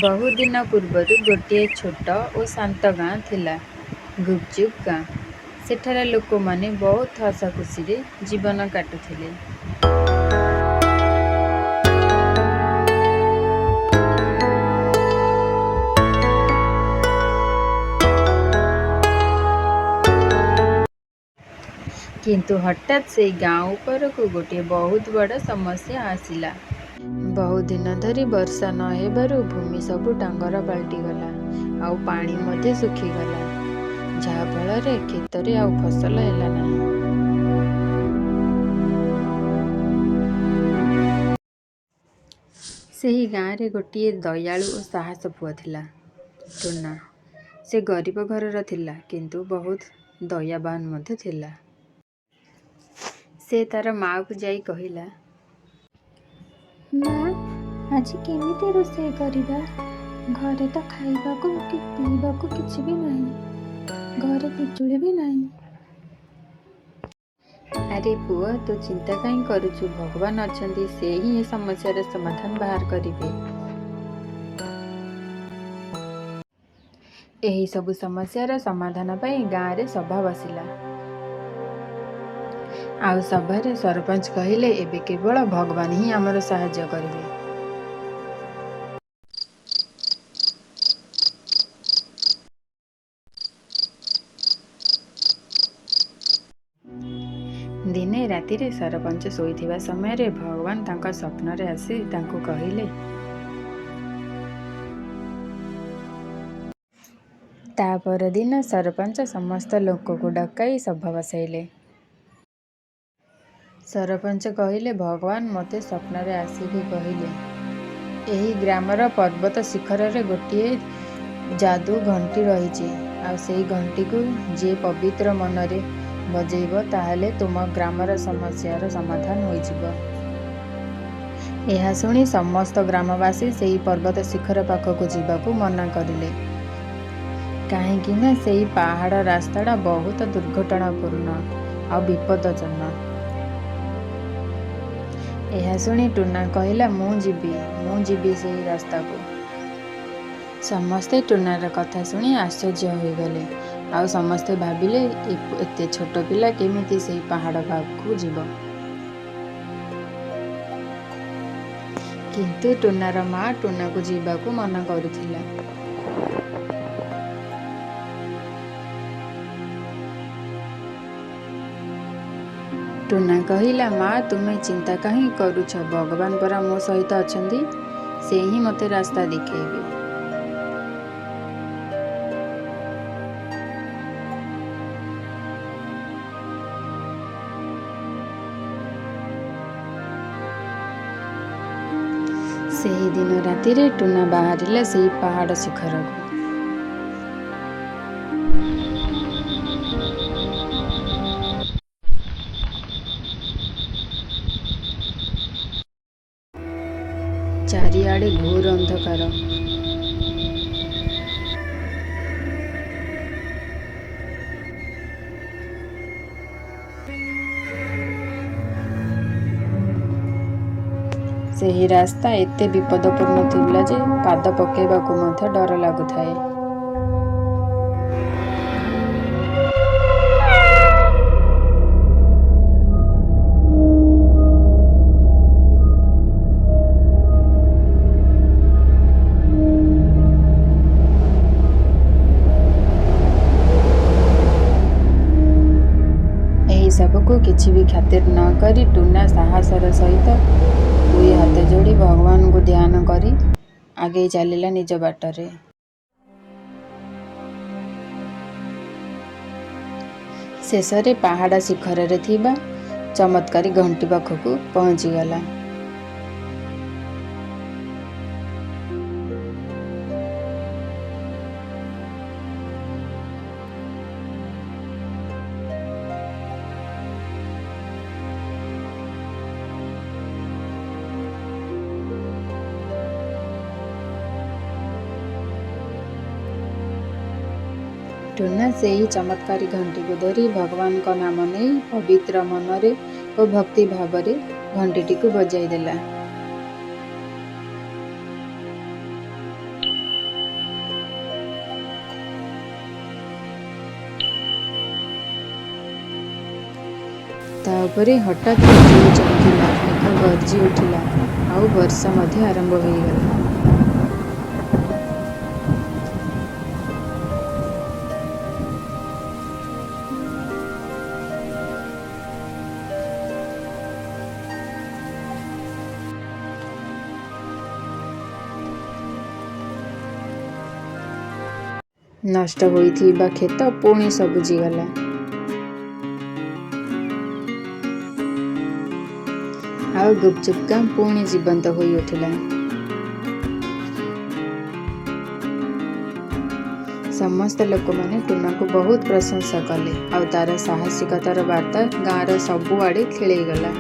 ବହୁ ଦିନ ପୂର୍ବରୁ ଗୋଟିଏ ଛୋଟ ଓ ଶାନ୍ତ ଗାଁ ଥିଲା, ଗୁପଚୁପ ଗାଁ। ସେଠାରେ ଲୋକମାନେ ବହୁତ ହସଖୁସିରେ ଜୀବନ କାଟୁଥିଲେ। କିନ୍ତୁ ହଠାତ୍ ସେହି ଗାଁ ଉପରକୁ ଗୋଟିଏ ବହୁତ ବଡ଼ ସମସ୍ୟା ଆସିଲା। ବହୁ ଦିନ ଧରି ବର୍ଷା ନ ହେବାରୁ ଭୂମି ସବୁ ଟାଙ୍ଗରା ପାଲଟିଗଲା, ଆଉ ପାଣି ମଧ୍ୟ ଶୁଖିଗଲା, ଯାହା ଫଳରେ କ୍ଷେତରେ ଆଉ ଫସଲ ହେଲା ନାହିଁ। ସେହି ଗାଁରେ ଗୋଟିଏ ଦୟାଳୁ ଓ ସାହସୀ ପୁଅ ଥିଲା, ଟୁନା। ସେ ଗରିବ ଘରର ଥିଲା, କିନ୍ତୁ ବହୁତ ଦୟାବାନ ମଧ୍ୟ ଥିଲା। ସେ ତାର ମାଆକୁ ଯାଇ କହିଲା, ମା, ଆଜି କେମିତି ରୋଷେଇ କରିବା? ଘରେ ତ ଖାଇବାକୁ କି ପିଇବାକୁ କିଛି ବି ନାହିଁ। ଘରେ ପିଜୁଳି ବି ନାହିଁ। ଆରେ ପୁଅ, ତୁ ଚିନ୍ତା କାହିଁ କରୁଛୁ? ଭଗବାନ ଅଛନ୍ତି, ସେ ହିଁ ଏ ସମସ୍ୟାର ସମାଧାନ ବାହାର କରିବେ। ଏହି ସବୁ ସମସ୍ୟାର ସମାଧାନ ପାଇଁ ଗାଁରେ ସଭା ବସିଲା। ଆଉ ସଭାରେ ସରପଞ୍ଚ କହିଲେ, ଏବେ କେବଳ ଭଗବାନ ହିଁ ଆମର ସାହାଯ୍ୟ କରିବେ। ଦିନେ ରାତିରେ ସରପଞ୍ଚ ଶୋଇଥିବା ସମୟରେ ଭଗବାନ ତାଙ୍କ ସ୍ୱପ୍ନରେ ଆସି ତାଙ୍କୁ କହିଲେ, ତା ପରଦିନ ସରପଞ୍ଚ ସମସ୍ତ ଲୋକଙ୍କୁ ଡକାଇ ସଭା ବସାଇଲେ। ସରପଞ୍ଚ କହିଲେ, ଭଗବାନ ମୋତେ ସ୍ୱପ୍ନରେ ଆସିକି କହିଲେ, ଏହି ଗ୍ରାମର ପର୍ବତ ଶିଖରରେ ଗୋଟିଏ ଯାଦୁ ଘଣ୍ଟି ରହିଛି, ଆଉ ସେଇ ଘଣ୍ଟିକୁ ଯିଏ ପବିତ୍ର ମନରେ ବଜେଇବ, ତାହେଲେ ତୁମ ଗ୍ରାମର ସମସ୍ୟାର ସମାଧାନ ହୋଇଯିବ। ଏହା ଶୁଣି ସମସ୍ତ ଗ୍ରାମବାସୀ ସେହି ପର୍ବତ ଶିଖର ପାଖକୁ ଯିବାକୁ ମନା କରିଲେ, କାହିଁକି ନା ସେହି ପାହାଡ଼ ରାସ୍ତାଟା ବହୁତ ଦୁର୍ଘଟଣାପୂର୍ଣ୍ଣ ଆଉ ବିପଦଜନକ। ଏହା ଶୁଣି ଟୁନା କହିଲା, ମୁଁ ଯିବି, ମୁଁ ଯିବି ସେହି ରାସ୍ତାକୁ। ସମସ୍ତେ ଟୁନାର କଥା ଶୁଣି ଆଶ୍ଚର୍ଯ୍ୟ ହୋଇଗଲେ, ଆଉ ସମସ୍ତେ ଭାବିଲେ, ଏତେ ଛୋଟ ପିଲା କେମିତି ସେହି ପାହାଡ଼ ପାଖକୁ ଯିବ? କିନ୍ତୁ ଟୁନାର ମା ଟୁନାକୁ ଯିବାକୁ ମନା କରୁଥିଲା। ଟୁନା କହିଲା, ମା, ତୁମେ ଚିନ୍ତା କାହିଁକି କରୁଛ? ଭଗବାନ ପରା ମୋ ସହିତ ଅଛନ୍ତି, ସେ ହିଁ ମୋତେ ରାସ୍ତା ଦେଖାଇବେ। ସେହିଦିନ ରାତିରେ ଟୁନା ବାହାରିଲା ସେହି ପାହାଡ଼ ଶିଖରକୁ। ଚାରିଆଡ଼େ ଘୋର ଅନ୍ଧକାର। ସେହି ରାସ୍ତା ଏତେ ବିପଦପୂର୍ଣ୍ଣ ଥିଲା ଯେ ପାଦ ପକାଇବାକୁ ମଧ୍ୟ ଡର ଲାଗୁଥାଏ। ଏହି ସବୁକୁ କିଛି ବି ଖାତିର ନ କରି ଟୁନା ସାହସର ସହିତ ଦୁଇ ହାତ ଯୋଡ଼ି ଭଗବାନଙ୍କୁ ଧ୍ୟାନ କରି ଆଗେଇ ଚାଲିଲା ନିଜ ବାଟରେ। ଶେଷରେ ପାହାଡ଼ ଶିଖରରେ ଥିବା ଚମତ୍କାରୀ ଘଣ୍ଟି ପାଖକୁ ପହଞ୍ଚିଗଲା। ଟୁନା ସେହି ଚମତ୍କାରୀ ଘଣ୍ଟିକୁ ଧରି ଭଗବାନଙ୍କ ନାମ ନେଇ ପବିତ୍ର ମନରେ ଓ ଭକ୍ତି ଭାବରେ ଘଣ୍ଟିଟିକୁ ବଜାଇ ଦେଲା। ତା'ପରେ ହଠାତ୍ ବିଜୁଳି ଚମକିଲା, ମେଘ ଗର୍ଜି ଉଠିଲା, ଆଉ ବର୍ଷା ମଧ୍ୟ ଆରମ୍ଭ ହୋଇଗଲା। ନଷ୍ଟ ହୋଇଥିବା କ୍ଷେତ ପୁଣି ସବୁଜିଗଲା। ଆଉ ଗୁପ୍‌ଚୁପ୍ ଗାଁ ପୁଣି ଜୀବନ୍ତ ହୋଇଉଠିଲା। ସମସ୍ତ ଲୋକମାନେ ଟୁନାକୁ ବହୁତ ପ୍ରଶଂସା କଲେ, ଆଉ ତା'ର ସାହସିକତାର ବାର୍ତ୍ତା ଗାଁର ସବୁଆଡ଼େ ଖେଳିଗଲା।